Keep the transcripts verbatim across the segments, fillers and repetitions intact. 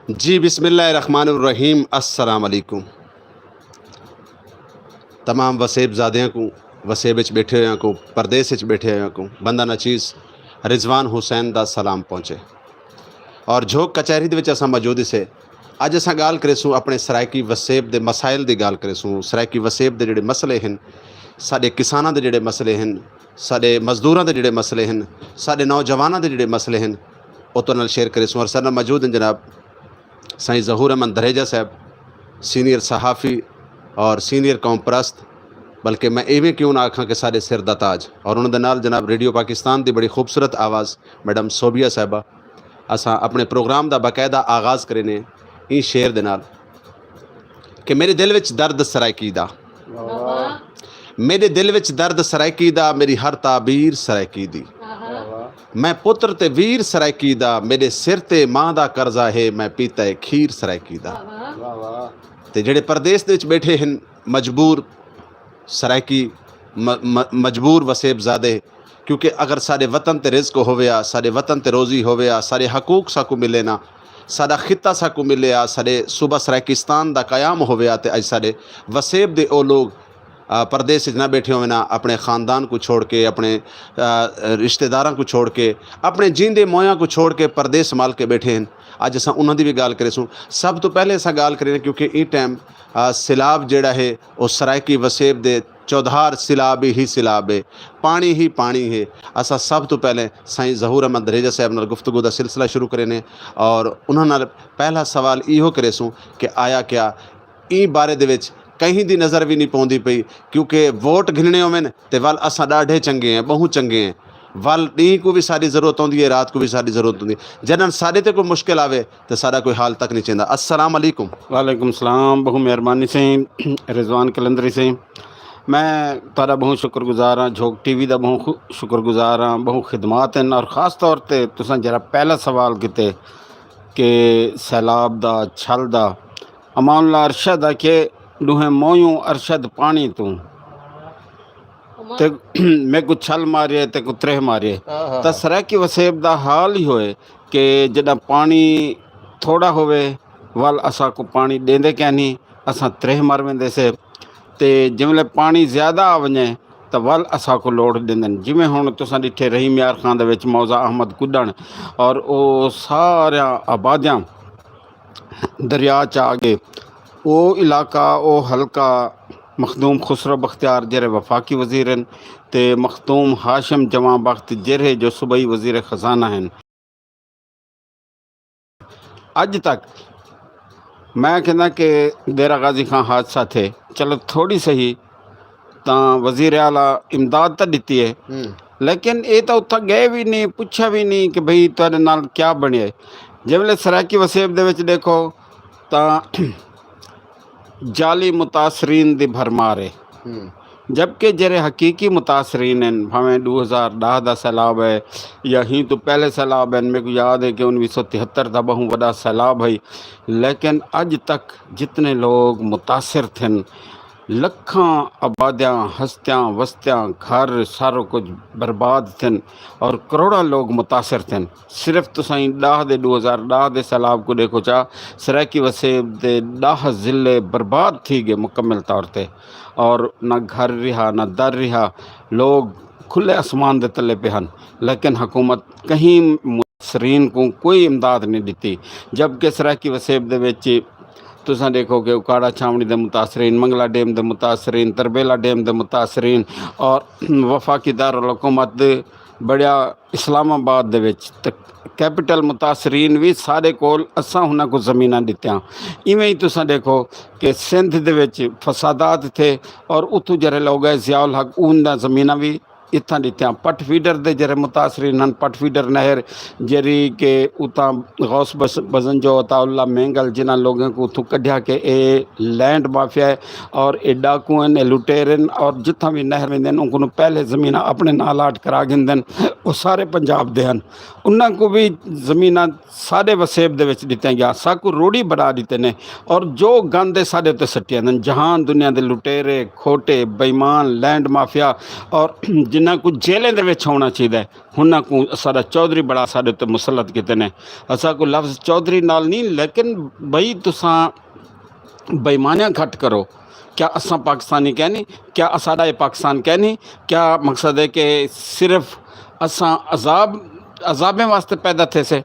جی، بسم اللہ الرحمن الرحیم۔ السلام علیکم۔ تمام وسیب زادیاں کو، وسیب وچ بیٹھے ہویاں کو، پردیس وچ بیٹھے ہویاں کو، بندہ ناچیز رضوان حسین دا سلام پہنچے۔ اور جھوک کچہری دے وچ اساں موجود سے۔ اج اساں گال کرے سوں اپنے سرائیکی وسیب دے مسائل دی گال کرے سوں، سرائیکی وسیب دے جڑے مسئلے ہیں، ساڈے کساناں دے جڑے مسئلے ہیں، ساڈے مزدوراں دے جڑے مسئلے ہیں، ساڈے نوجواناں دے جڑے مسئلے ہیں، او تہاڈے نال شیئر کرے سوں۔ اور ساڈے نال موجود ہیں جناب سائیں ظہور احمد دھریجہ صاحب، سینئر صحافی اور سینئر قوم پرست، بلکہ میں ایویں کیوں نہ آکھاں کہ ساڈے سر دا تاج، اور انہاں دے نال جناب ریڈیو پاکستان دی بڑی خوبصورت آواز میڈم صوبیہ صاحبہ۔ اساں اپنے پروگرام دا باقاعدہ آغاز کرینے ایں شعر دے نال کہ میرے دل وچ درد سرائیکی دا، میرے دل وچ درد سرائیکی دا، میری ہر تعبیر سرائیکی دی۔ میں پتر تے ویر سرائیکی دا، میرے سر تے ماں دا قرضہ ہے، میں پیتا ہے کھیر سرائیکی دا۔ تے جڑے پردیس دے وچ بیٹھے ہیں، مجبور سرائیکی، م-، م-، مجبور وسیب زادے، کیونکہ اگر ساڈے وطن تے رزق ہویا، ساڈے وطن تے روزی ہویا، ساڈے حقوق ساکو ملے نا، ساڈا خطہ ساکو ملیا، ساڈے صوبہ سرائیکستان دا قیام ہویا، تے اج ساڈے وسیب دے او لوگ، آ، پردیس وچ نہ بیٹھے ہوئے نا، اپنے خاندان کو چھوڑ کے، اپنے، آ، رشتہ داراں کو چھوڑ کے، اپنے جیندے مویاں کو چھوڑ کے پردیس سنبھال کے بیٹھے ہیں۔ اج اساں انہاں دی بھی گال کرے سوں۔ سب تو پہلے اساں گال کرے، کیونکہ ایں ٹائم، آ، سیلاب جیڑا ہے، او سرائیکی وسیب دے چودھار سیلاب ہی سیلاب ہے، پانی ہی پانی ہے۔ اساں سب تو پہلے سائیں ظہور احمد دھریجہ صاحب نال گفتگو دا سلسلہ شروع کرے نے، اور انہاں نال پہلا سوال ایہو کرے سوں کہ آیا کیا ایں بارے دے وچ کہیں دی نظر بھی نہیں پوندی پئی، کیونکہ ووٹ گھننے ہوون تے ول اساں ڈاڈھے چنگے ہیں، بہت چنگے ہیں۔ ول دین کو بھی ساری ضرورت ہوندی ہے، رات کو بھی ساری ضرورت ہوندی ہے۔ جنہاں سارے تے کوئی مشکل آوے تے سارا کوئی حال تک نہیں چیندا۔ السلام علیکم۔ وعلیکم السلام، بہت مہربانی سے رضوان قلندری سے۔ میں تہاڈا بہت شکر گزار ہاں، جھوک ٹی وی دا بہت خو-، شکر گزار ہاں، بہت خدمات ہیں۔ اور خاص طور تے تساں جڑا پہلا سوال کیتے کہ سیلاب دا، چھل دا، امان اللہ ارشد آ کہ ڈوہیں مویوں ارشد پانی توں تے میں کو چھل مارے تے کو ترہ مارے۔ تاں سرائیکی وسیب دا حال ہی ہوئے کہ جداں پانی تھوڑا ہوئے، ول اساں کو پانی دیندے کہنی، اساں ترہ مر ویندے سے۔ تے جملے پانی زیادہ آ ونجے، تاں ول اساں کو لوڑ دیندن۔ جویں ہن تساں ڈٹھے رحیم یار خان دے وچ موضع احمد کڈن اور او سارا آبادیاں دریا چ آ گئے۔ او علاقہ، او حلقہ مخدوم خسرو بختیار جرے وفاقی وزیر ہیں، تے مخدوم ہاشم جوان بخت جرے جو صوبائی وزیر خزانہ ہیں۔ اج تک میں کہنا کہ دیرہ غازی خان حادثہ تھے، چلو تھوڑی سہی تاں وزیر اعلیٰ امداد تاں دتی ہے، لیکن اے تاں اتھا گئے بھی نہیں، پوچھا بھی نہیں کہ بھئی تہاڈے نال کیا بنیا ہے۔ جے ویلے سرائیکی وسیب دے وچ دیکھو تاں جعلی متاثرین دی بھرمار ہے، جبکہ جڑے حقیقی متاثرین ہیں، بھاویں دو ہزار دہ دا سیلاب ہے یا ہی تو پہلے سیلاب ہیں، میرے کو یاد ہے کہ انیس سو تہتر دا بہت بڑا سیلاب ہے، لیکن اج تک جتنے لوگ متاثر تھے، لکھاں آبادیاں، ہستیاں، وستیاں، گھر، سارو کچھ برباد تھن اور کروڑاں لوگ متاثر تھن۔ صرف تسائیں ڈاہ دے، دو ہزار ڈاہ دے سیلاب کو دیکھو چا، سرائیکی وسیب دے ڈاہ ضلع برباد تھی گئے مکمل طور تے، اور نہ گھر رہا، نہ در رہا، لوگ کھلے آسمان دے تلے پہ ہن، لیکن حکومت کہیں متاثرین کو کوئی امداد نہیں دیتی۔ جبکہ سرائیکی وسیب دے وچ تساں دیکھو کہ اکاڑا چھاونی دے متاثرین، منگلا ڈیم دے متاثرین، تربیلا ڈیم دے متاثرین اور وفاقی دارالحکومت دے بڑیا اسلام آباد دے وچ تے کیپٹل متاثرین وی سارے کول اساں انہاں کو زمیناں دتیاں۔ ایویں ہی تساں دیکھو کہ سندھ دے وچ فسادات تھے اور اتھوں جڑے لوگ ہے ضیاء الحق اون دا زمیناں وی اتھاں ڈتیاں۔ پٹ فیڈر دے جڑے متاثرین ہن، پٹ فیڈر نہر جڑی کہ اتھاں غوث بس-، بزنجو، عطا اللہ مینگل جنہاں لوگوں کو اتھوں کڈھیا کہ اے لینڈ مافیا ہے اور اے ڈاکو ہیں، اے لٹیر ہیں اور جتھاں بھی نہر ویندے ہیں، انہوں کو پہلے زمیناں اپنے نال الاٹ کرا گھندن وہ سارے پنجاب دے ہن۔ انہاں کو بھی زمیناں سارے وسیب دے وچ دتیاں گیا، ساکو روڑی بڑا دیتے نے۔ اور جو گند ہے سارے تے سٹیاں نے، جہان دنیا دے لٹیرے، کھوٹے، بےمان، لینڈ مافیا، اور جنہاں کو جیلیں دے وچ ہونا چاہیے، انہاں کو سارا چودھری بڑا سارے تے مسلط کیتے نے۔ اساں کو لفظ چودھری نال نہیں، لیکن بھئی تساں بےمانیاں گھٹ کرو۔ کیا اساں پاکستانی کہنی؟ کیا اساڈا یہ پاکستان کہنی؟ کیا مقصد ہے کہ صرف اساں عذاب، عذابیں واسطے پیدا تھے سے؟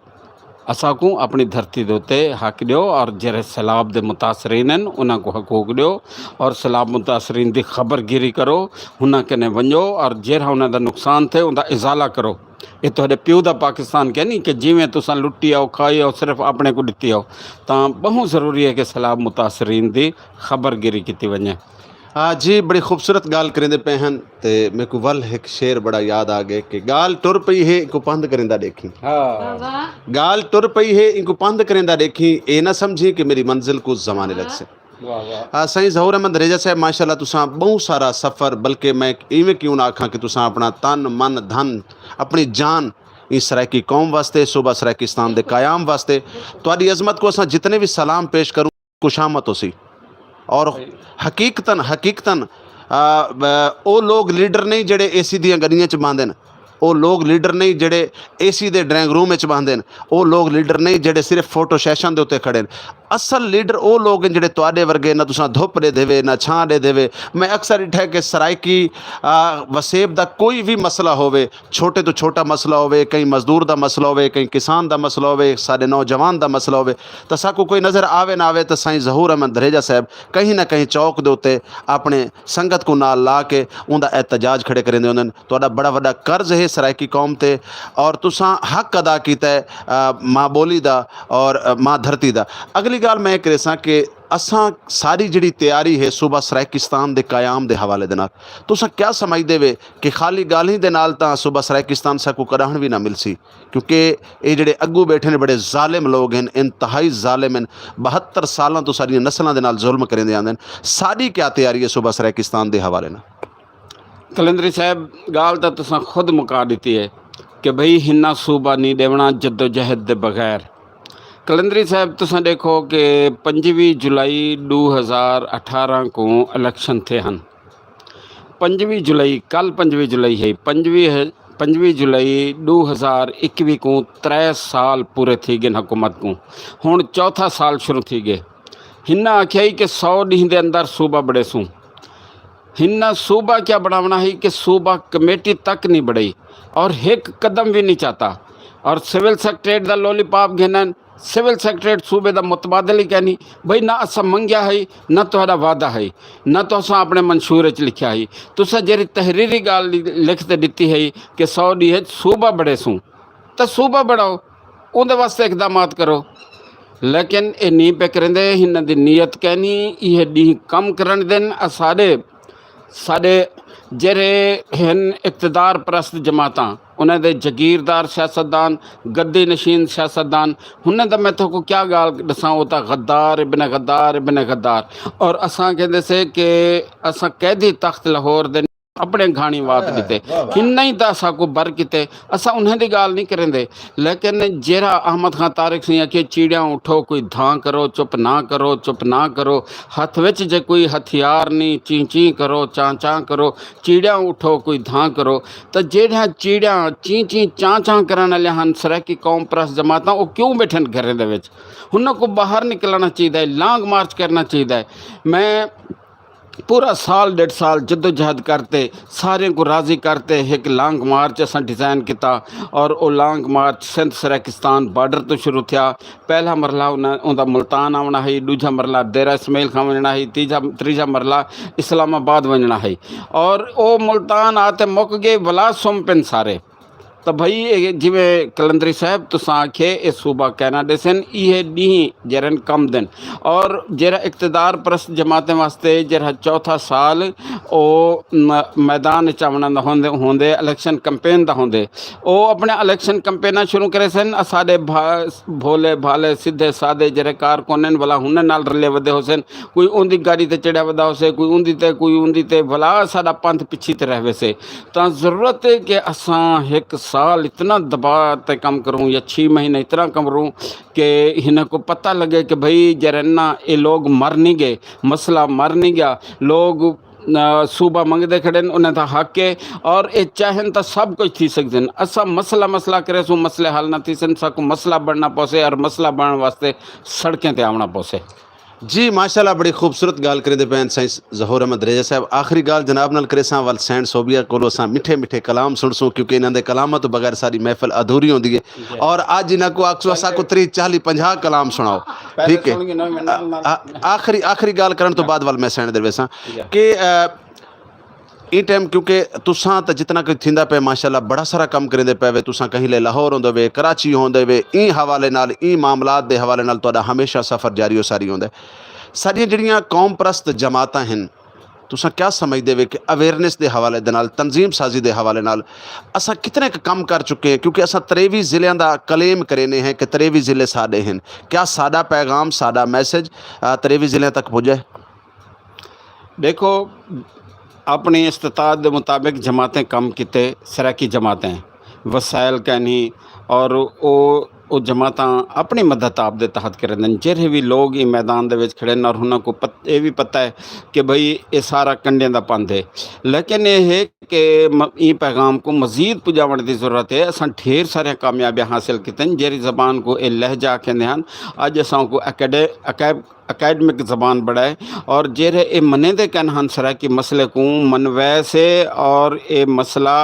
اساں کو اپنی دھرتی دے اُتے حق دیو، اور جڑے سیلاب دے متاثرین ہیں، انہاں کو حقوق دیو، اور سیلاب متاثرین دی خبر گیری کرو، انہاں کنے ونجو، اور جڑا انہاں دا نقصان تھے، انہاں دا ازالہ کرو۔ یہ تہاڈے پیو دا پاکستان کہنی کہ جیویں تساں لٹی آؤ، کھائی آؤ، صرف اپنے کو دتی آؤ، تاں بہت ضروری ہے کہ سیلاب متاثرین دی خبر گیری کیتی ونجے۔ آ جی، بڑی خوبصورت گال کریندے پے ہن، تے میرے کو ول ایک شعر بڑا یاد آ گئے کہ گال ٹر پئی ہے، ان کو پند کریندا دیکھی۔ ہاں۔ گال ٹر پئی ہے، ان کو پند کریندا دیکھی، اے نہ سمجھی کہ میری منزل کو زمانے لگ سے۔ واہ واہ۔ آ، سائیں ظہور احمد ریجا صاحب، ماشاءاللہ تساں بہت سارا سفر، بلکہ میں ایویں کیوں نہ آکھاں کہ تساں اپنا تن، من، دھن، اپنی جان اس سرائیکی قوم واسطے، صوبہ سرائیکستان دے قیام واسطے، تہاڈی عظمت کو اساں جتنے بھی سلام پیش کروں، خوش آمد ہو سی۔ اور حقیقتاً، حقیقتاً، آ، ب-، او لوگ لیڈر نہیں جڑے اے سی دیاں گلیاں چ باندھے نے۔ او لوگ لیڈر نہیں جڑے اے سی دے ڈرائنگ روم وچ باندھے نے۔ او لوگ لیڈر نہیں جڑے صرف فوٹو سیشن دے اُتے کھڑے نے۔ اصل لیڈر او لوگ ہیں جڑے تواڈے ورگے، نہ تساں دھوپ دے دیوے، نہ چھاں دے دیوے۔ میں اکثر اٹھا کہ سرائیکی، آ، وسیب دا کوئی بھی مسئلہ ہووے، چھوٹے تو چھوٹا مسئلہ ہووے، کہیں مزدور دا مسئلہ ہووے، کہیں کسان دا مسئلہ ہووے، سارے نوجوان دا مسئلہ ہووے، تو ساکو کوئی نظر آوے نہ آوے، تو سائیں ظہور احمد دھریجہ صاحب کہیں نہ کہیں چوک دے اُتے اپنے سنگت کو نال لا کے اوندا احتجاج کھڑے کریندے ہوندے نے۔ تہاڈا بڑا وڈا قرض ہے سرائیکی قوم تے، اور تساں حق ادا کیتا ہے، آ، ماں بولی دا اور، آ، ماں دھرتی دا۔ اگلی گل میں یہ کرے ساں کہ اساں ساری جڑی تیاری ہے صوبہ سرائیکستان دے قیام دے حوالے دے نال، تساں کیا سمجھدے وے کہ خالی گالیں دے نال تاں صوبہ سرائیکستان ساکو کڈاہن وی نہ ملسی؟ کیونکہ اے جڑے اگو بیٹھے نے بڑے ظالم لوگ ہیں، انتہائی ظالم ہیں، بہتر سالاں تو ساریاں نسلاں دے نال ظلم کریندے آندے ہیں۔ ساری کیا تیاری ہے صوبہ سرائیکستان دے حوالے نال؟ کلندری صاحب، گال تاں تساں خود مکا دتی ہے کہ بھئی ہننا صوبہ نہیں دیونا جدوجہد دے بغیر۔ کلندری صاحب، تساں دیکھو کہ پنجویں جولائی دو ہزار اٹھارہ کو الیکشن تھے ہن۔ پنجویں جولائی، کل پنجویں جولائی ہے، پنجویں ہے، پنجویں جولائی دو ہزار اکوی کو ترے سال پورے تھی گئے حکومت کو۔ ہن چوتھا سال شروع تھی گئے۔ ہننا آکھیا ہی کہ سو ڈیہہ دے اندر صوبہ بڑے سوں۔ ہننا صوبہ کیا بناونا ہی کہ صوبہ کمیٹی تک نہیں بڑی اور ایک قدم بھی نہیں چاہتا۔ اور سول سیکرٹریٹ دا لولی پاپ گھنن، سول سیکرٹریٹ صوبے دا متبادل ہی کہنی، بھئی نہ اساں منگیا ہے، نہ تہاڈا وعدہ ہے، نہ تو اساں اپنے منشور وچ لکھیا ہے۔ تساں جڑی تحریری گل لکھ تے دتی ہے کہ سو ڈیہہ صوبہ بڑے سوں، تے صوبہ بڑھاؤ، اوندے واسطے اقدامات کرو۔ لیکن اے نہیں پہ کریندے، انہاں دی نیت کہنی، یہ ڈیہہ کم کرن دین۔ اساڈے، ساڈے جڑے ہن اقتدار پرست جماعتاں، انہاں دے جگیردار سیاستدان، گدی نشین سیاستدان، انہاں دا میں تہاکوں کیا گال دساں، او تاں غدار ابن غدار ابن غدار۔ اور اساں کہندے سے کہ اساں قیدی تخت لاہور دے اپنے گھانی وات دیتے۔ ہن نہیں تاں اساں کو بر کیتے، اساں انہاں دی گال نہیں کریندے۔ لیکن جیرا احمد خان طارق سی آکھے، چیڑیاں اٹھو کوئی دھاں کرو، چپ نہ کرو، چپ نہ کرو۔ ہتھ وچ جے کوئی ہتھیار نہیں، چیں چیں کرو، چاں چاں کرو، چیڑیاں اٹھو کوئی دھاں کرو۔ تے جیڑیاں چیڑیاں چیں چیں چاں چاں کرن والے ہن، سرائیکی قوم پرست جماعتاں، او کیوں بیٹھن گھریں دے وچ؟ انہاں کو باہر نکلنا چاہیدا ہے، لانگ مارچ کرنا چاہیدا ہے۔ میں پورا سال ڈیڑھ سال جدوجہد کرتے، سارے کو راضی کرتے، ایک لانگ مارچ اساں ڈیزائن کیتا، اور او لانگ مارچ سندھ سرائیکستان بارڈر تو شروع تھیا۔ پہلا مرحلہ انہاں، اوندا ملتان آونا ہے، دوجا مرحلہ دیرہ اسماعیل خان ونجنا ہے، تیجا، تریجا مرحلہ اسلام آباد ونجنا ہے۔ اور او ملتان آتے مک گئے، ولا سم پن سارے۔ تو بھائی، اے جویں کلندری صاحب تساں آکھے، اے صوبہ کہنا دے سن، ایہہ ڈیہہ جرن کم دن۔ اور جیرا اقتدار پرست جماعتیں واسطے جیرا چوتھا سال او م-، میدان وچ آونا دا ہوندے، ہوندے، الیکشن کمپین دا ہوندے، او اپنے الیکشن کمپیناں شروع کرے سن۔ اساڈے بھا-، بھولے بھالے سیدھے سادے جیرے کارکنن والا ہن نال رلے ودے ہو سن، کوئی اوندی گاڑی تے چڑھیا ودا ہو سے، کوئی اوندی تے، کوئی اوندی تے، والا ساڈا پنتھ پچھی تے رہ وے سے۔ تاں ضرورت ہے کہ اساں ایک سال اتنا دبا تے کم کروں یا چھ مہینے اتنا کم کروں کہ انہاں کو پتہ لگے کہ بھئی جرنا یہ لوگ مر نہیں گئے، مسئلہ مر نہیں گیا، لوگ صوبہ منگدے کھڑے نے، انہاں دا حق ہے۔ اور یہ چاہن تاں سب کچھ تھی سکدے نے۔ اساں مسئلہ مسئلہ کرے سوں، مسئلے حل نہ تھی سن۔ ساکو مسئلہ بننا پوسے اور مسئلہ بنن واسطے سڑکیں تے آونا پوسے۔ جی ماشاءاللہ، بڑی خوبصورت گل کریندے پین سائنس ظہور احمد ریجا صاحب۔ آخری گل جناب نال کرے ساں، ول سینڈ صوبیہ کولو اساں میٹھے میٹھے کلام سن سوں، کیونکہ انہاں دے کلاماں تو بغیر ساری محفل ادھوری ہوندی ہے۔ اور اج انہاں کو آکسو اساں کو تری چالی پنجاہ کلام سناؤ۔ ٹھیک ہے۔ آخری آخری گل کرن تو بعد ول میں سینڈ دے ویساں کہ ایں ٹائم کیونکہ تساں تے جتنا کچھ تھیندا پے ماشاءاللہ بڑا سارا کم کریندے پے وے، تساں کہیں لے لاہور ہوندے وے، کراچی ہوندے وے، ایں حوالے نال، ایں معاملات دے حوالے نال تہاڈا ہمیشہ سفر جاری و ساری ہوندا ہے۔ ساڈیاں جڑیاں قوم پرست جماعتاں ہن، تساں کیا سمجھدے وے کہ اویئرنس دے حوالے دے نال، تنظیم سازی دے حوالے نال اساں کتنے کم کر چکے ہیں؟ کیونکہ اساں تریوی ضلعیاں دا کلیم کرینے ہیں کہ تریوی ضلع ساڈے ہن۔ کیا ساڈا پیغام، ساڈا میسج تریوی ضلعیاں تک پجے؟ دیکھو، اپنی استطاعت دے مطابق جماعتیں کم کیتے، سرائیکی جماعتیں وسائل کہنی، اور او او جماعتاں اپنی مدد آپ دے تحت کرے دن۔ جہے بھی لوگ یہ میدان دے وچ کھڑے ہیں اور انہاں کو پت، یہ بھی پتہ ہے کہ بھئی یہ سارا کنڈیاں دا پند ہے۔ لیکن یہ ہے کہ م، یہ پیغام کو مزید پجاون دی ضرورت ہے۔ اساں ڈھیر سارے کامیابیاں حاصل کیتے ہیں۔ جہری زبان کو یہ لہجہ کہندے ہیں، اج اساں کو اکیڈے اکیب اکیڈمک زبان بڑھائے، اور جہڑے اے منے دے کن ہن سرائیکی مسئلے کو منوے سے، اور اے مسئلہ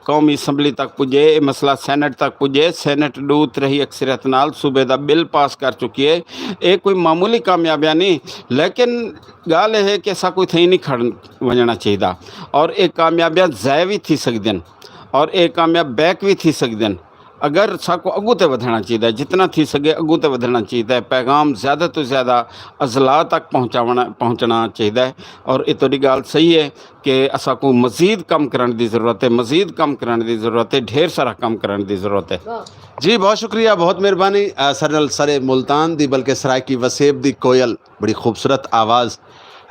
قومی اسمبلی تک پجے، اے مسئلہ سینٹ تک پجے۔ سینٹ ڈو ترہی اکثریت نال صوبے دا بل پاس کر چکی ہے۔ اے کوئی معمولی کامیابیاں نہیں، لیکن گل اے ہے کہ اسا کوئی تھئی نہیں کھڑ ونجنا چاہیدا، اور اے کامیابیاں ضائع بھی تھی سکدن، اور اے کامیاب بیک بھی تھی سکدن۔ اگر ساکو اگوں تے ودھنا چاہیدا ہے، جتنا تھی سکے اگوں تے ودھنا چاہیدا ہے، پیغام زیادہ تو زیادہ اضلاع تک پہنچاونا پہنچنا چاہیدا ہے۔ اور یہ تہاڈی گل صحیح ہے کہ اساکو مزید کم کرن دی ضرورت ہے، مزید کم کرن دی ضرورت ہے، ڈھیر سارا کم کرن دی ضرورت ہے۔ جی بہت شکریہ، بہت مہربانی۔ سر نال سارے ملتان دی بلکہ سرائیکی وسیب دی کوئل، بڑی خوبصورت آواز۔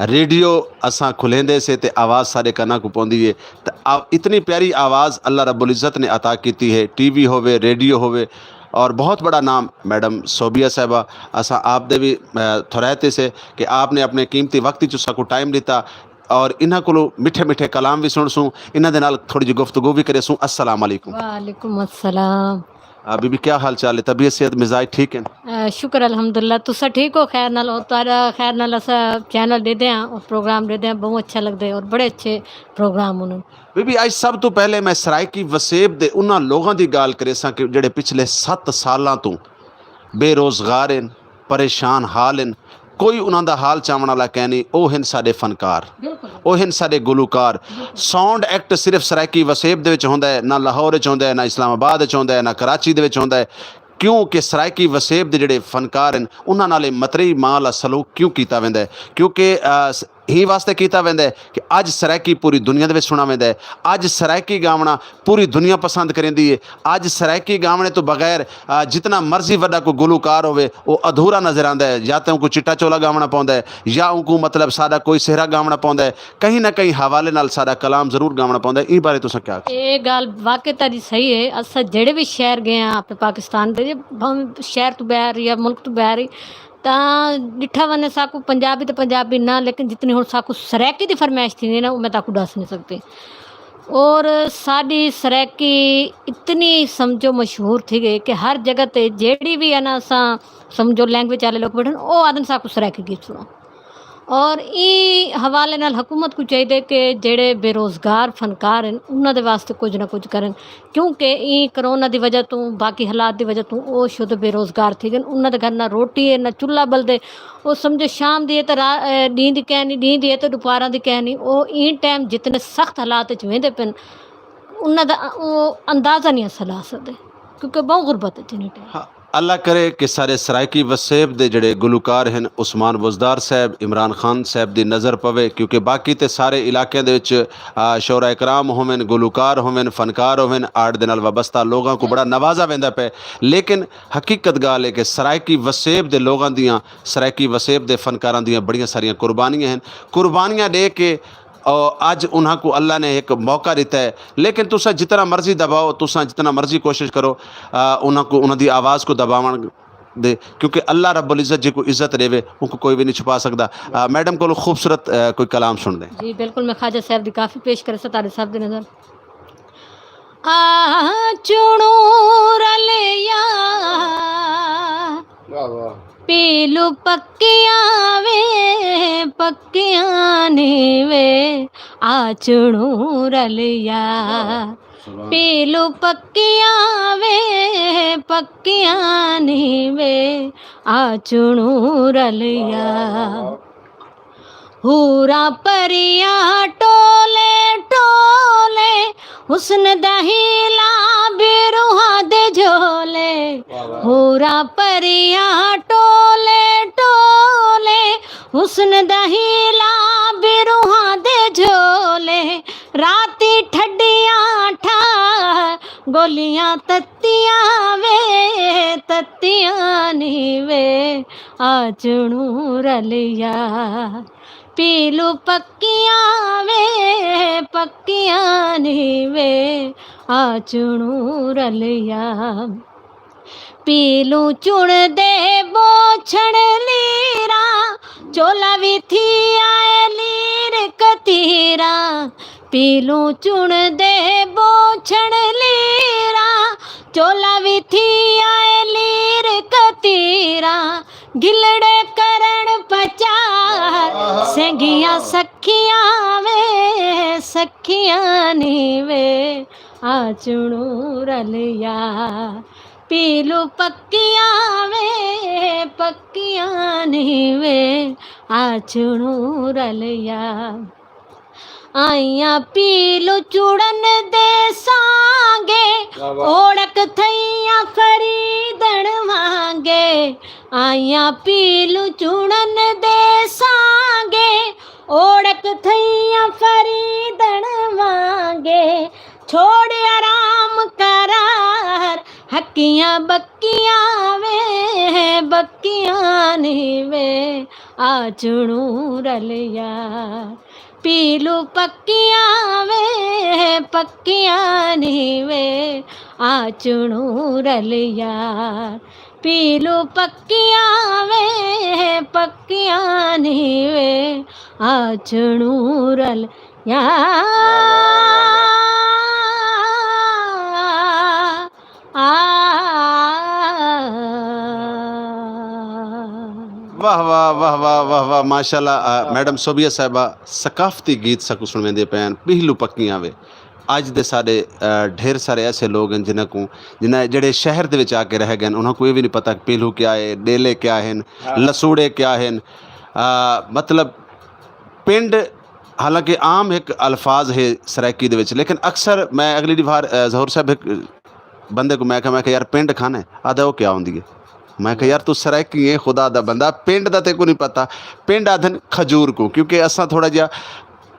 ریڈیو اساں کھلیندے سے تے آواز سارے کنا کو پوندی ہے۔ تے آ، اتنی پیاری آواز اللہ رب العزت نے عطا کیتی ہے، ٹی وی ہووے، ریڈیو ہووے، اور بہت بڑا نام میڈم صوبیہ صاحبہ۔ اساں آپ دے بھی تھوڑے تے سے کہ آپ نے اپنے قیمتی وقت وچ اساں کو ٹائم دیتا، اور انہاں کولوں میٹھے میٹھے کلام بھی سن سوں، انہاں دے نال تھوڑی جی گفتگو بھی کرے سوں۔ السلام علیکم۔ وعلیکم السلام۔ آ، بی بی، کیا حال چال ہے؟ طبیعت، صحت، مزاج ٹھیک ہیں؟ آ، شکر الحمدللہ، تسا ٹھیک ہو؟ خیر نال ہو؟ تہاڈا خیر نال اسا چینل دے دے ہاں اور پروگرام دے دے ہاں، بہت اچھا لگدا ہے اور بڑے اچھے پروگرام ہوندے۔ بی بی، اج سب تو پہلے میں سرائیکی وسیب دے انہاں لوگاں دی گال کرے ساں کہ جڑے پچھلے ست سالاں تو بے روزگار ہیں، پریشان حال ہیں، کوئی انہاں دا حال چاون والا کہہ نہیں۔ او ہن ساڈے فنکار، او ہن ساڈے گلوکار۔ ساؤنڈ ایکٹ صرف سرائیکی وسیب دے وچ ہوندا ہے، نہ لاہور وچ ہوندا ہے، نہ اسلام آباد وچ ہوندا ہے، نہ کراچی دے وچ ہوندا ہے۔ کیوں کہ سرائیکی وسیب دے جڑے فنکار ہیں، انہاں نال اے متری ماں والا سلوک کیوں کیتا ویندا ہے؟ کیونکہ ہی واسطے کیتا ویندا ہے کہ اج سرائیکی پوری دنیا دے وچ سنا ویندا ہے۔ اج سرائیکی گاونا پوری دنیا پسند کریندی ہے۔ اج سرائیکی گاونے تو بغیر جتنا مرضی وڈا کوئی گلوکار ہووے، او ادھورا نظر آندا ہے۔ یا تے اونکوں چٹا چولا گاونا پوندا ہے، یا اونکوں مطلب ساڈا کوئی سہرا گاونا پوندا ہے۔ کہیں نہ کہیں حوالے نال ساڈا کلام ضرور گاونا پوندا ہے۔ ایں بارے تساں کیا آکھو؟ اے گل واقعی تہاڈی صحیح ہے۔ اساں جڑے وی شہر گئے ہاں اپنے پاکستان دے، بھاویں شہر تو باہر یا ملک تو باہر ہی، تاں ڈٹھا ونے ساکو پنجابی تے پنجابی نہ، لیکن جتنی ہن ساکو سرائیکی دی فرمائش تھی نا، او میں تاکو ڈس نہیں سکتی۔ اور ساڈی سرائیکی اتنی سمجھو مشہور تھی گئی کہ ہر جگہ تے جیڑی بھی ہے نا، اساں سمجھو لینگویج والے لوگ بیٹھے، او آدن ساکو سرائیکی گیت سنو۔ اور ایں حوالے نال حکومت کو چاہیے کہ جڑے بے روزگار فنکار ہیں، انہاں دے واسطے کچھ نہ کچھ کرن، کیونکہ ایں کرونا دی وجہ توں، باقی حالات دی وجہ توں او شد بے روزگار تھی گئے۔ انہاں دے گھر نہ روٹی ہے، نہ چولہا بلدے۔ او سمجھو شام دی ہے تے را-، اے، ڈینہہ دی کہنی، ڈینہہ دی ہے تے دوپہراں دی کہنی۔ او ایں ٹائم جتنے سخت حالات وچ ویندے پن، انہاں دا او اندازہ نہیں اساں لا سکدے، کیونکہ بہت غربت ہے جنہیں ٹائم۔ اللہ کرے کہ سارے سرائیکی وسیب دے جڑے گلوکار ہیں، عثمان بزدار صاحب، عمران خان صاحب دی نظر پوے، کیونکہ باقی تے سارے علاقے دے وچ، آ، شعراء کرام ہوون، گلوکار ہوون، فنکار ہوون، آرٹ دے نال وابستہ لوگاں کو بڑا نوازا ویندا پے، لیکن حقیقت گال ہے کہ سرائیکی وسیب دے لوگاں دیاں، سرائیکی وسیب دے فنکاراں دیاں بڑیاں ساریاں قربانیاں ہیں۔ قربانیاں دے کے اور اج انہاں کو اللہ نے ایک موقع دیتا ہے، لیکن تساں جتنا مرضی دباؤ، تساں جتنا مرضی کوشش کرو، آ، انہاں کو، انہاں دی آواز کو دباون دے، کیونکہ اللہ رب العزت جی کو عزت دے وے، ان کو کوئی بھی نہیں چھپا سکدا۔ آ، میڈم کولوں خوبصورت، آ، کوئی کلام سن دیں۔ جی بالکل، میں خواجہ صاحب دی کافی پیش کر سا تاریخ صاحب دے نظر۔ آ چنو رلیا، واہ واہ۔ پیلو پکیاں وے، پکیاں نی وے، آ چنو رلیا۔ واہ واہ۔ پیلو پکیاں وے، پکیاں نی وے، آ چنو رلیا۔ واہ واہ واہ۔ ہورا پریاں ٹولے ٹولے، حسن دا ہیلا بروہاں دے جھولے۔ واہ واہ۔ ہورا پریاں ٹولے ٹولے، حسن دا ہیلا بروہاں دے جھولے۔ راتی ٹھڈیاں ٹھا، گولیاں تتیاں وے، تتیاں نی وے، آ چنو رلیا۔ پیلو پکیاں وے، پکیاں نی وے، آ چنو رلیا۔ پیلو چن دے بوچھن لیراں، چولا وی تھی آئے لیر کتیراں۔ پیلو چن دے بوچھن لیراں، چولا وی تھی آئے لیر کتیراں۔ گلڑے کرن پچار، سنگیاں سکھیاں وے، سکھیاں نی وے، آ چنو رلیا۔ پیلو پکیاں وے، پکیاں نی وے، آ چنو رلیا۔ آئیاں پیلو چڑن دے سانگے، واہ واہ۔ اوڑک تھئیاں فریدن وانگے۔ آئیاں پیلو چڑن دے سانگے، اوڑک تھئیاں فریدن وانگے۔ چھوڑ آرام قرار، حقیاں بکیاں وے، بکیاں نی وے، آ چنو رلیا۔ پیلو پکیاں وے، پکیاں نی وے، آ چنو رلیا۔ پیلو پکیاں وے، پکیاں نی وے، آ چنو رلیا۔ آ۔ واہ واہ، واہ واہ، واہ واہ، ماشاءاللہ۔ آ، میڈم صوبیہ صاحبہ، ثقافتی گیت سکو سنویندے پین، پہلو پکیاں وے۔ اج دے سارے، آ، ڈھیر سارے ایسے لوگ ہیں جنہاں کو، جنہاں جڑے شہر دے وچ آ کے رہ گئے ہیں، انہاں کو یہ بھی نہیں پتا کہ پہلو کیا ہے، ڈیلے کیا ہیں، ہاں۔ لسوڑے کیا ہیں۔ آ، مطلب، پنڈ، حالانکہ عام ایک الفاظ ہے سرائیکی دے وچ، لیکن اکثر میں اگلی وار، آ، ظہور صاحب ایک بندے کو میں کہا، میں کہا، "یار، پنڈ کھانا ہے؟" آدھا، "وہ کیا ہوندی ہے؟" میں کہا، "یار، تو سرائیکی ہے، خدا دا بندہ، پنڈ دا تے کو نہیں پتا۔" پنڈ آدھن کھجور کو، کیونکہ اساں تھوڑا جہا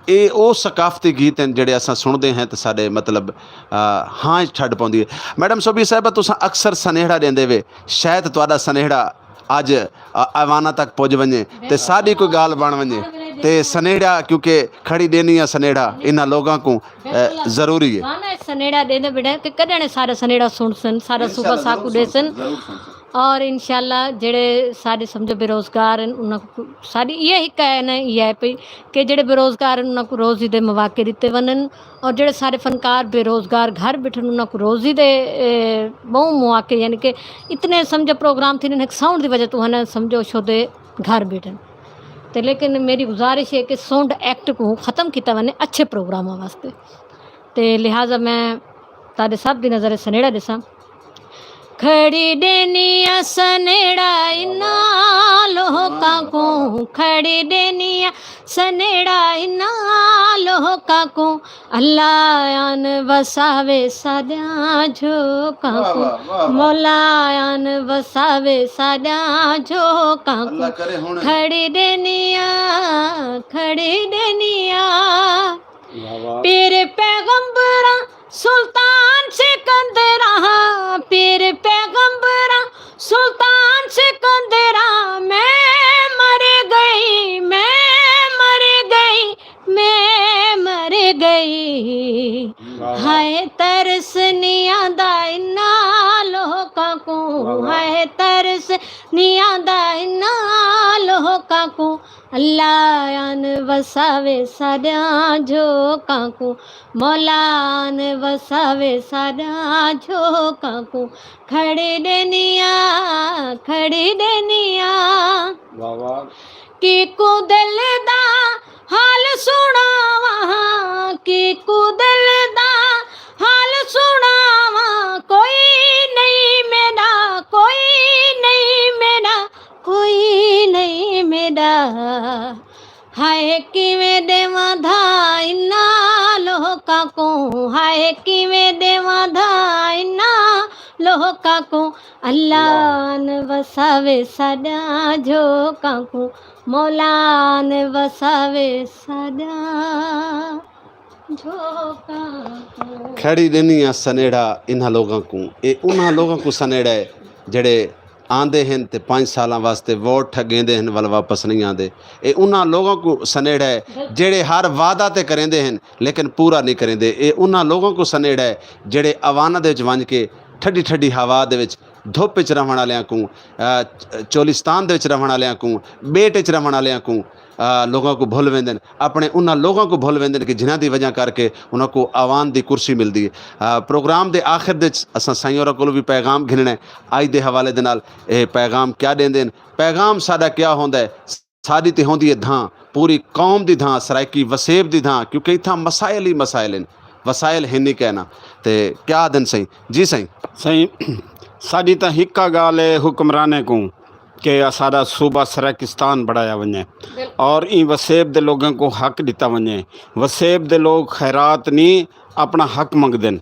اے او ثقافتی گیت ہیں جڑے اساں سنتے ہیں تو سارے مطلب، آ، ہاں چھڈ پاؤندی ہے۔ میڈم سوبھی صاحبہ، تساں اکثر سنیہڑا دیندے وے، شاید تہاڈا سنیہڑا اج، آ، ایواناں تک پج ونجے تے ساڈی کوئی گال بن ونجے تے سنیہڑا، کیونکہ کھڑی دینی آ سنیہڑا انہاں لوگاں کو، آ، ضروری ہے۔ سنیڑا دے دے بڑے کہ کدے نے سارا سنیڑا سن سن، سارا صوبہ ساکو دے سن۔ اور انشاءاللہ جڑے سارے سمجھو بے روزگار ہیں، انہاں کو ساری یہ ہی کہنا یہ ہے پئی کہ جڑے بے روزگار ہیں، انہاں کو روزی دے مواقع دتے ونن۔ اور جڑے سارے فنکار بے روزگار گھر بیٹھن، انہاں کو روزی دے، اے، بہت مواقع، یعنی کہ اتنے سمجھو پروگرام تھی، انہاں ساؤنڈ دی وجہ تو ہے نا، سمجھو شودے گھر بیٹھن۔ تے لیکن میری گزارش ہے کہ ساؤنڈ ایکٹ کو ختم کیتا ونے اچھے پروگراماں واسطے۔ تے لہذا میں تہاڈے سب دی نظر سنیڑا دساں۔ کھڑی ڈینیا سنیڑا انہاں لوکاں کو، کھڑی ڈینیا سنیڑا انہاں لوکاں کو، اللہ آن وساوے ساڈیاں جھوکاں کو، واہ واہ، واہ واہ۔ مولا آن وساوے ساڈیاں جھوکاں کو۔ اللہ کرے ہن۔ کھڑی ڈینیا، کھڑی ڈینیا۔ واہ واہ۔ پیر پیغمبراں سلطان سکندراں، پیر پیغمبراں سلطان سکندراں، میں مر گئی، میں مر گئی، میں ہائے ترس نہیں آندا انہاں لوکاں کو۔ اللہ آن وساوے ساڈیاں جھوکاں کو، مولا آن وساوے ساڈیاں جھوکاں کو۔ کھڑی ڈینیاں، کھڑی ڈینیاں۔ واہ واہ۔ کی کو دل دا حال سناواں، کی کو دل دا حال سناواں، کوئی نہیں میرا، کوئی نہیں میرا، کوئی نہیں میرا۔ ہائے کیویں دیواں دھا انہاں لوکاں کو، ہائے کیویں دیواں دھا انہاں لوکاں کو۔ اللہ آن وساوے ساڈیاں جھوکاں کو، مولا آن وساوے ساڈیاں جھوکاں کو۔ کھڑی ڈینیاں سنیڑا انہاں لوگاں کو۔ اے انہاں لوگاں کو سنیڑا ہے جڑے آندے ہن تے پنج سالاں واسطے ووٹ ٹھگیندے ہن، ول واپس نہیں آندے۔ اے انہاں لوگاں کو سنیڑا ہے جڑے ہر وعدہ تے کریندے ہن لیکن پورا نہیں کریندے۔ اے انہاں لوگاں کو سنیڑا ہے جڑے اواناں دے وچ ونج کے ٹھڈی ٹھڈی ہوا دے وچ، دھوپ وچ رہن والیاں کو، آ، چولستان دے وچ رہن والیاں کو، بیٹ وچ رہن والیاں کو، آ، لوگاں کو بھول ویندن، اپنے انہاں لوگاں کو بھول ویندن کہ جنہاں دی وجہ کر کے انہاں کو اوان دی کرسی ملدی ہے۔ آ، پروگرام دے آخر دے وچ اساں سائیں ہوراں کولوں بھی پیغام گھننا ہے۔ آج دے حوالے دے نال اے پیغام کیا دیندے ہن؟ پیغام ساڈا کیا ہوندا ہے؟ ساڈی تے ہوندی ہے دھاں، پوری قوم دی دھاں، سرائیکی وسیب دی دھاں، کیونکہ اتھاں مسائل ہی مسائل ہن، وسائل ہن نہیں کہنا۔ تے کیا دن سائیں؟ جی سائیں۔ سائیں، ساڈی تاں ہکا گال ہے حکمرانے کو کہ ساڈا صوبہ سرائیکستان بڑھایا ونجے اور این وسیب دے لوگوں کو حق دتا ونجے۔ وسیب دے لوگ خیرات نہیں، اپنا حق منگدن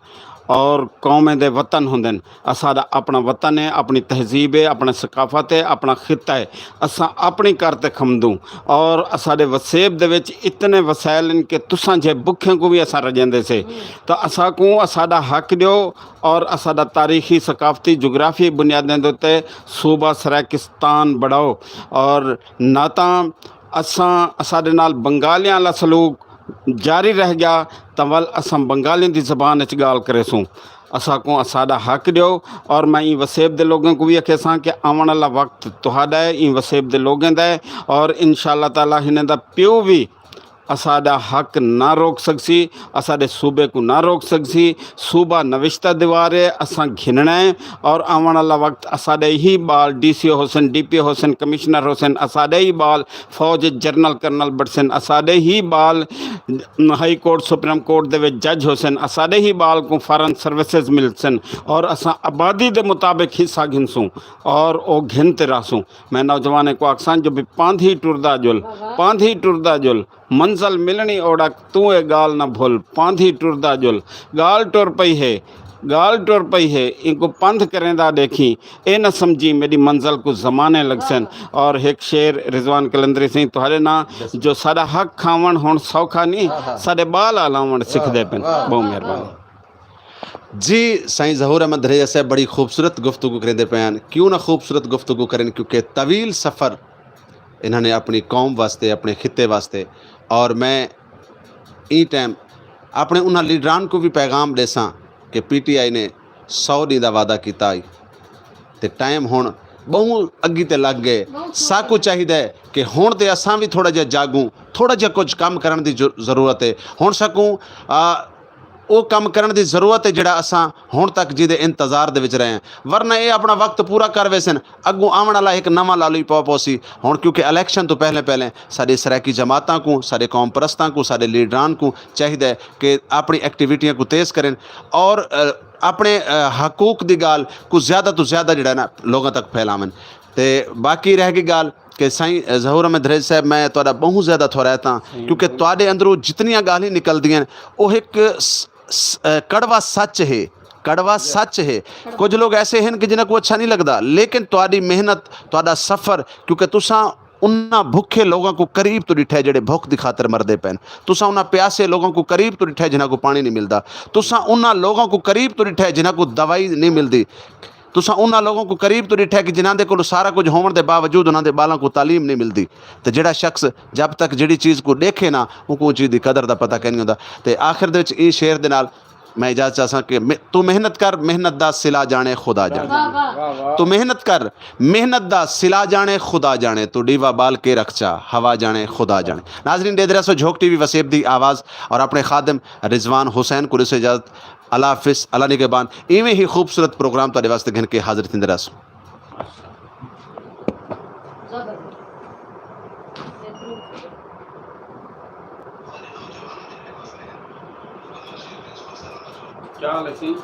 اور قومیں دے وطن ہوندن۔ اساڈا اپنا وطن ہے، اپنی تہذیب ہے، اپنا ثقافت ہے، اپنا خطہ ہے۔ اساں اپنی کر تے کھمدوں اور اساڈے وسیب دے وچ اتنے وسائل ہیں کہ تساں جے بکھیں کو بھی اساں رجیندے سے، تو اساں کو اساڈا حق دیو اور اساڈا تاریخی، ثقافتی، جغرافی بنیادیں دے اُتے صوبہ سرائیکستان بڑھاؤ۔ اور نہ تاں اساں، اساڈے نال بنگالیاں والا سلوک جاری رہ گیا، تاں ول اساں بنگالیاں دی زبان وچ گال کرے سوں۔ اساں کو اساڈا حق دیو اور میں این وسیب دے لوگوں کو بھی آکھے ساں کہ آون والا وقت تہاڈا ہے، این وسیب دے لوگوں دا ہے اور انشاءاللہ تعالیٰ انہاں دا پیو بھی اساڈا حق نہ روک سکسی، اساڈے صوبے کو نہ روک سکسی۔ صوبہ نوشتہ دیوار ہے، اساں گھننا ہے اور آون والا وقت اساڈے ہی بال ڈی سی حسن، ڈی پی حسن، کمشنر حسن، اساڈے ہی بال فوج جنرل کرنل بٹسن، اساڈے ہی بال ہائی کورٹ، سپریم کورٹ دے وچ جج حسن، اساڈے ہی بال کو فارن سروسز ملسن اور اساں آبادی دے مطابق حصہ گھنسوں اور او گھن تے رہسوں۔ میں نوجوان کو آکساں جو بھی پاندھی ٹردا جل، پاندھی ٹردا جل، منزل ملنی اوڑک، تو اے گال نہ بھول، پاندھی ٹردا جل۔ گال ٹر پئی ہے، گال ٹر پئی ہے، ان کو پندھ کریندا دیکھی، اے نہ سمجھی میری منزل کو زمانے لگسن۔ اور ایک شعر رضوان قلندری سنگھ تہاڈے ناں، جو ساڈا حق کھاون ہن سوکھا نہیں، ساڈے بال الاون سکھدے پن۔ بہت مہربانی۔ جی سائیں ظہور احمد دھریجہ صاحب بڑی خوبصورت گفتگو کریندے پے ہیں۔ کیوں نہ خوبصورت گفتگو کریں، کیونکہ طویل سفر انہاں نے اپنی قوم واسطے، اپنے خطے واسطے، اور میں ای ٹائم اپنے انہاں لیڈران کو بھی پیغام دے ساں کہ پی ٹی آئی نے سو دن دا وعدہ کیتا ہی، تے ٹائم ہن بہوں اگی تے لگ گئے۔ ساکو چاہیدا ہے کہ ہن تے اساں بھی تھوڑا جہا جاگوں، تھوڑا جہا کچھ کم کرن دی ضرورت ہے۔ ہن ساکو او کم کرن دی ضرورت ہے جڑا اساں ہن تک جی دے انتظار دے وچ رہے ہیں، ورنہ اے اپنا وقت پورا کر ویسن۔ اگوں آون والا ایک نواں لالی پاپ ہو سی۔ ہن کیونکہ الیکشن تو پہلے پہلے ساڈے سرائیکی جماعتاں کو، ساڈے قوم پرستاں کو، ساڈے لیڈران کو چاہیدا ہے کہ اپنی ایکٹیویٹیاں کو تیز کرن اور اپنے حقوق دی گال کو زیادہ تو زیادہ جڑا نا لوگاں تک پھیلاون۔ تے باقی رہ گئی گال کہ سائیں ظہور احمد دھریج صاحب، میں تہاڈا بہت زیادہ تھوڑا ہے تاں، کیونکہ تہاڈے اندروں جتنیاں گالاں نکلدیاں، او ایک کڑوا سچ ہے۔ کڑوا سچ ہے۔ کچھ لوگ ایسے ہیں کہ جنہاں کو اچھا نہیں لگدا، لیکن تہاڈی محنت، تہاڈا سفر، کیونکہ تساں انہاں بھکھے لوگاں کو قریب تو ڈٹھے جڑے بھکھ دی خاطر مردے پین۔ تساں انہاں پیاسے لوگاں کو قریب تو ڈٹھے جنہاں کو پانی نہیں ملدا۔ تساں انہاں لوگاں کو قریب تو ڈٹھے جنہاں کو دوائی نہیں ملدی۔ تساں انہاں لوگوں کو قریب تو ڈٹھا کہ جنہاں دے کول سارا کچھ ہون دے باوجود انہاں دے بالاں کو تعلیم نہیں ملدی۔ تے جڑا شخص جب تک جڑی چیز کو دیکھے نہ، ان کو چیز دی قدر دا پتہ کہیں نہیں ہوندا۔ تے آخر دے وچ ایں شعر دے نال میں اجازت چاہساں کہ مہ- تو محنت کر، محنت دا صلہ جانے خدا جانے۔ تو محنت کر، محنت دا صلہ جانے خدا جانے۔ تو ڈیوا بال کے رکھ چا، ہوا جانے خدا جانے۔ ناظرین، دے درسو جھوک ٹی وی وسیب دی آواز اور اپنے خادم رضوان حسین کو سے اجازت۔ اللہ حافظ، اللہ نگہبان۔ ایویں ہی خوبصورت پروگرام تہاڈے واسطے گھن کے حاضر تھیندے رہسوں۔ کیا حال ہے سی؟